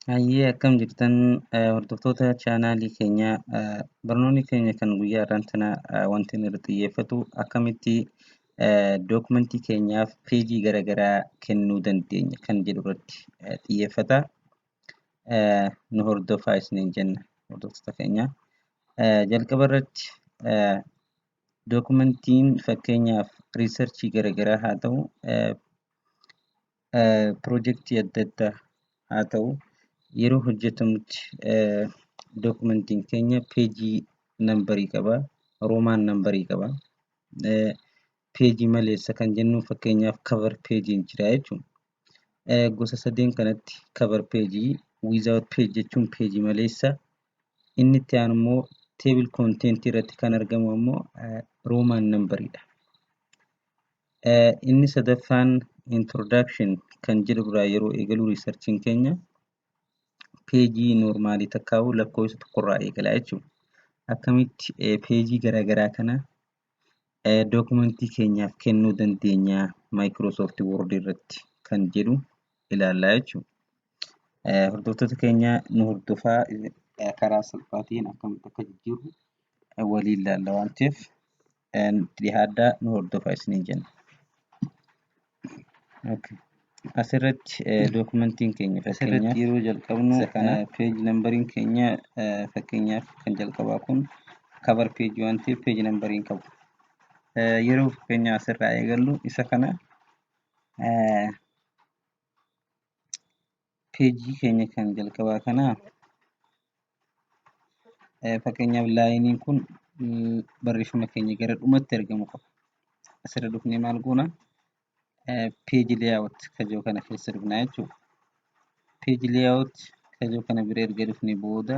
Hayyee akkam jirtan hordoftoota chaanaalii keenyaa. Barnoonni keenya kan guyyaa har'aan tana wanti inni irratti xiyyeeffatu akkamitti dookumentii keenyaaf peejii garaagaraa kennuu dandeenya kan jedhu irratti xiyyeeffata. Nu hordofaa isiniin jenna, hordoftoota keenya. Jalqaba irratti dookumentiin fakkeenyaaf riisarchii garaagaraa haa ta'u, piroojeektii adda addaa haa ta'u, yeroo hojjetamutti dookumentiin keenya peejii nambarii qaba, roomaan nambarii qaba. Peejii maleessa kan jennu fakkeenyaaf cover peejiin jira jechuudha. Gosa sadeen kanatti cover peejii, without page jechuun peejii maleessa. Inni itti aanu immoo table content irratti kan argamu ammoo roomaan nambariidha. Inni sadaffaan introduction kan jedhu irraa yeroo eegalu riisarchiin keenya peejii noormaalii takkaa'u lakkoofsa tokkorraa eegala jechuudha. Akkamitti peejii garaagaraa kana dookumentii keenyaaf kennuu dandeenya Microsoft Word irratti kan jedhu ilaallaa jechuudha. Hordoftoota keenya, nu hordofaa. Karaa salphaatiin akkamitti akka jijjiirru waliin ilaalla waan ta'eef dhiyaadhaa, nu hordofaa isiniin jenna. Asirratti dookumentiin keenya Asirratti yeroo jalqabnu isa kana page nambariin keenya fakkeenyaaf kan jalqabaa kun cover page waan ta'eef page nambariin qabu. Yeroo fakkeenya asirraa eegallu isa kana peejii keenya kan jalqabaa kana fakkeenyaaf laayiniin kun barreeffama keenya gara dhumatti argamu qaba. Asirra dhufnee maal goona? Page layout kajoo kana keessa dhufnaa jechuudha. Page layout kajoo kana bira erga dhufne booda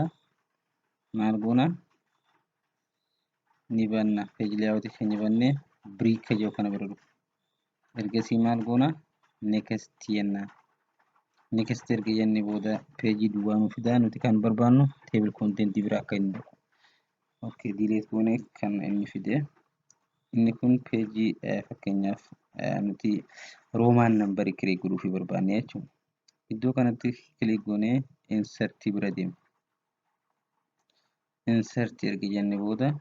maal goona? Ni banna. Page layout keenya bannee break kajoo kana bira dhufna. Ergasii maal goona? Next jenna. Next erga jennee booda peejii duwwaa nu fidaa. Nuti kan barbaannu table content bira akka inni dhaqu. Okay, delete goonee kan inni fide. Inni kun peejii fakkeenyaaf nuti roomaan nambarii create godhuufii barbaanne jechuudha. Iddoo kanatti click goonee insert bira deemna. Insert erga jenne booda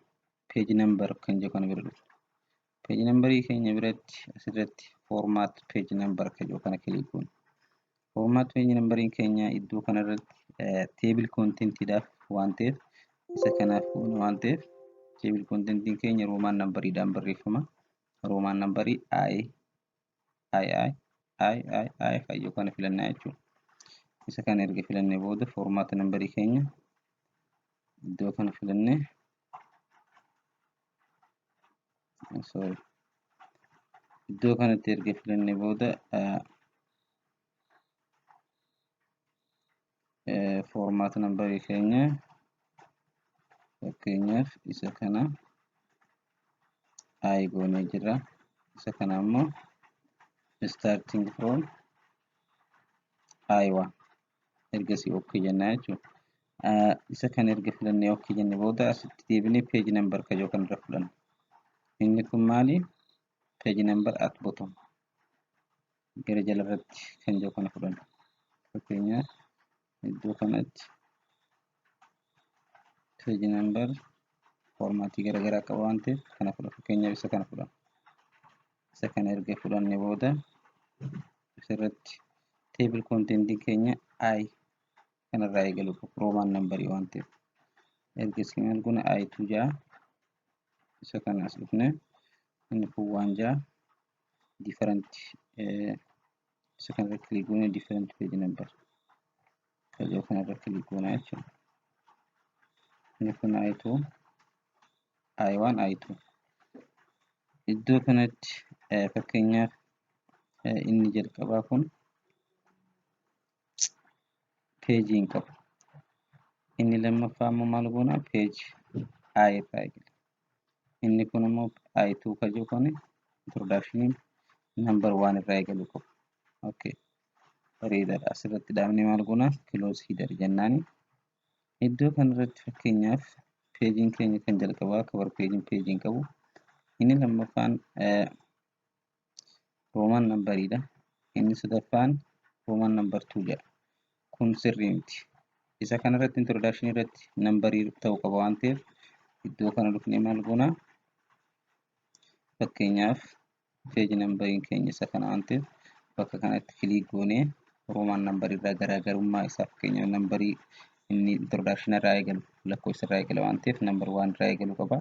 page number kan jedhu kana bira dhufna. Page numberii keenya biratti asirratti format page number kan jedhu kana click goona. Format page numberiin keenya iddoo kanarratti table contentiidhaaf waan ta'eef, isa kanaaf goona waan ta'eef, table contentiin keenya roomaan nambariidhaan barreeffama. Roomaan nambarii I I I I I I fayyoo kana filannaa jechuudha. Isa kana erga filannee booda format nambarii keenya iddoo kana filannee, sorry, iddoo kanatti erga filannee booda format nambarii keenya fakkeenyaaf isa kana I goonee jirra. Isa kana ammoo starting from I1, ergasii OK jennaa jechuudha. Isa kana erga filannee OK jenne booda asitti deebinee page number kajoo kanarra fudhanna. Inni kun maali? Page number at bottom, gara jalarratti kan jiru kana fudhanna. Fakkeenyaaf iddoo kanatti page number formatii garaagaraa qaba waan ta'eef kana fudha. Fakkeenyaaf isa kana fudhanna. Isa kana erga fudhanne booda asirratti table contentiin keenya I kanarraa eegalu qabu roomaan nambarii waan ta'eef. Ergasii maal goona? I2 ja'a, isa kana as dhufne inni kun waan ja'a different, isa kanarra click goone different page number kajoo kanarra click goona jechuudha. Inni kun I2, I1, I2. Iddoo kanatti fakkeenyaaf inni jalqabaa kun peejii hin qabu. Inni lammaffaa immoo maal goona? Page I irraa eegala. Inni kun immoo I2 kajoo kun introduction number 1 irraa eegaluu qabu. Okay. Bareedaadha. Asirratti dhaabnee maal goona? Close header jennaani. Iddoo kanarratti fakkeenyaaf peejiin keenya kan jalqabaa cover peejiin peejii hin qabu. Inni lammaffaan roomaan nambariidha. Inni sadaffaan roomaan number 2 jedha. Kun sirrii miti. Isa kanarratti introduction irratti nambarii ta'uu qaba waan ta'eef iddoo kana dhufnee maal goona? Fakkeenyaaf page nambariin keenya isa kana waan ta'eef bakka kanatti click goonee Roman number irraa garaagarummaa isaa fakkeenyaaf nambarii inni introduction irraa eegalu lakkoofsa irraa eegala waan ta'eef number 1 irraa eegaluu qaba.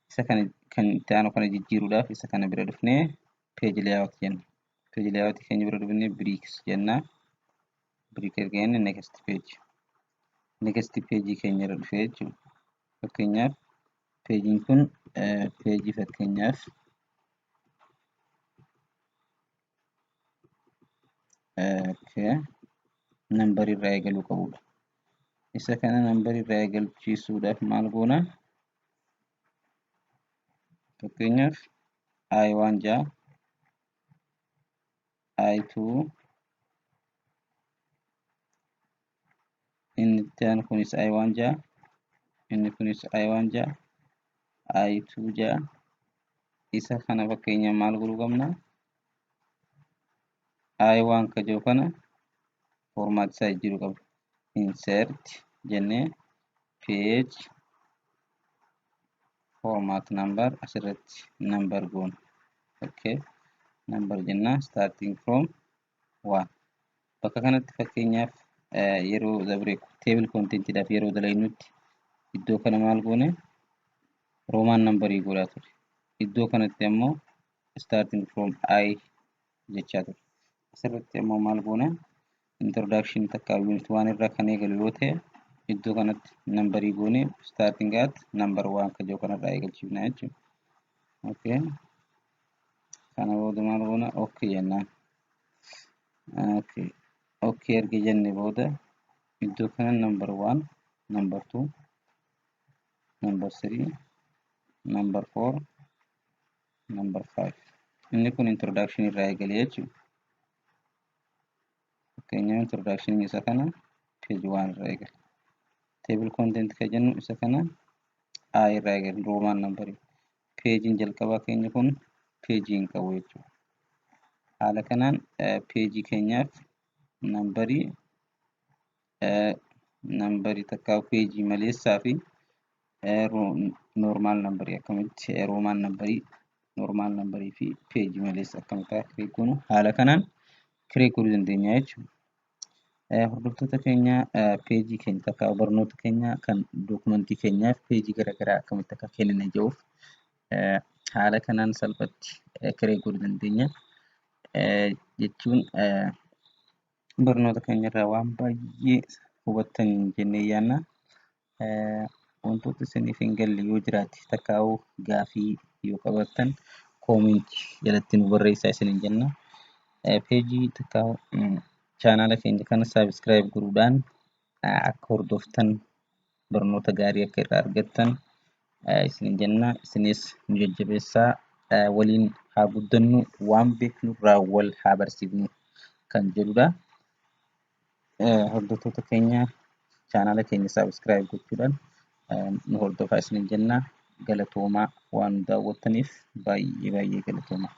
Isa kana kan itti aanu kana jijjiiruudhaaf isa kana bira dhufnee page layout jenna. Page layout keenya bira dhufnee breaks jenna. Break erga jenne next page. Next page keenya irra dhufee jechuudha. Fakkeenyaaf peejiin kun peejii fakkeenyaaf nambarii irraa eegaluu qabudha. Isa kana nambarii irraa eegalchiisuudhaaf maal goona? Fakkeenyaaf I1 ja'a, I2 inni itti aanu kunis I1 ja'a, inni kunis I1 ja'a, I2 ja'a. Isa kana fakkeenyaaf maal godhuu qabna? I1 ka jiru kana formaat isaa jijjiiruu qabna. Insert jennee page format number asirratti number goona. Okay. Number jenna starting from 1. Bakka kanatti fakkeenyaaf yeroo dabre table contentidhaaf yeroo dalagnutti iddoo kana maal goone Roman numberii godhaa ture. Iddoo kanatti ammoo starting from I jechaa ture. Asirratti ammoo maal goone introduction takka unit 1 irraa kan eegalu yoo ta'e iddoo kanatti nambarii goone starting at number 1 kan jiru kanarraa eegalchiifna jechuudha. Okay. Kana booda maal goona? Okay jennaan. Okay. Okay erga jenne booda iddoo kana number 1, number 2, number 3, number 4, number 5. Inni kun introduction irraa eegalee jechuudha. Fakkeenyaaf introduction isa kana page 1 irraa eegala. Table content kan jennu isa kana I irraa eegala Roman number. Peejiin jalqabaa keenya kun peejii hin qabu jechuudha. Haala kanaan peejii keenyaaf nambarii nambarii takkaa peejii maleessaa fi normaal nambarii akkamitti Roman nambarii normaal nambarii fi peejii maleessa akkamitti akka create goonu haala kanaan create godhuu dandeenya jechuudha. Hordoftoota keenya peejii keenya takkaa barnoota keenya kan dookumentii keenyaaf peejii garaagaraa akkamitti akka kennine jiruuf haala kanaan salphatti create godhuu dandeenya. Jechuun barnoota keenya irraa waan baay'ee hubattan jennee yaadna. Wantoota isiniif hin galle yoo jiraate takkaa'uu gaafii yoo qabaattan koomentii jalatti nu barreessaa isiniin jenna. Peejii takkaa'uu chaanaala keenya kana saabskiraayib godhuudhaan akka hordoftan barnoota gaarii akka irraa argattan isiniin jenna. Isinis nu jajjabeessaa waliin haa guddannu waan beeknu irraa wal haa barsiifnu kan jedhudha. Hordoftoota keenya chaanaala keenya saabskiraayib gochuudhaan nu hordofaa isiniin jenna. Galatoomaa waan nu daawwattaniif baay'ee baay'ee galatoomaa.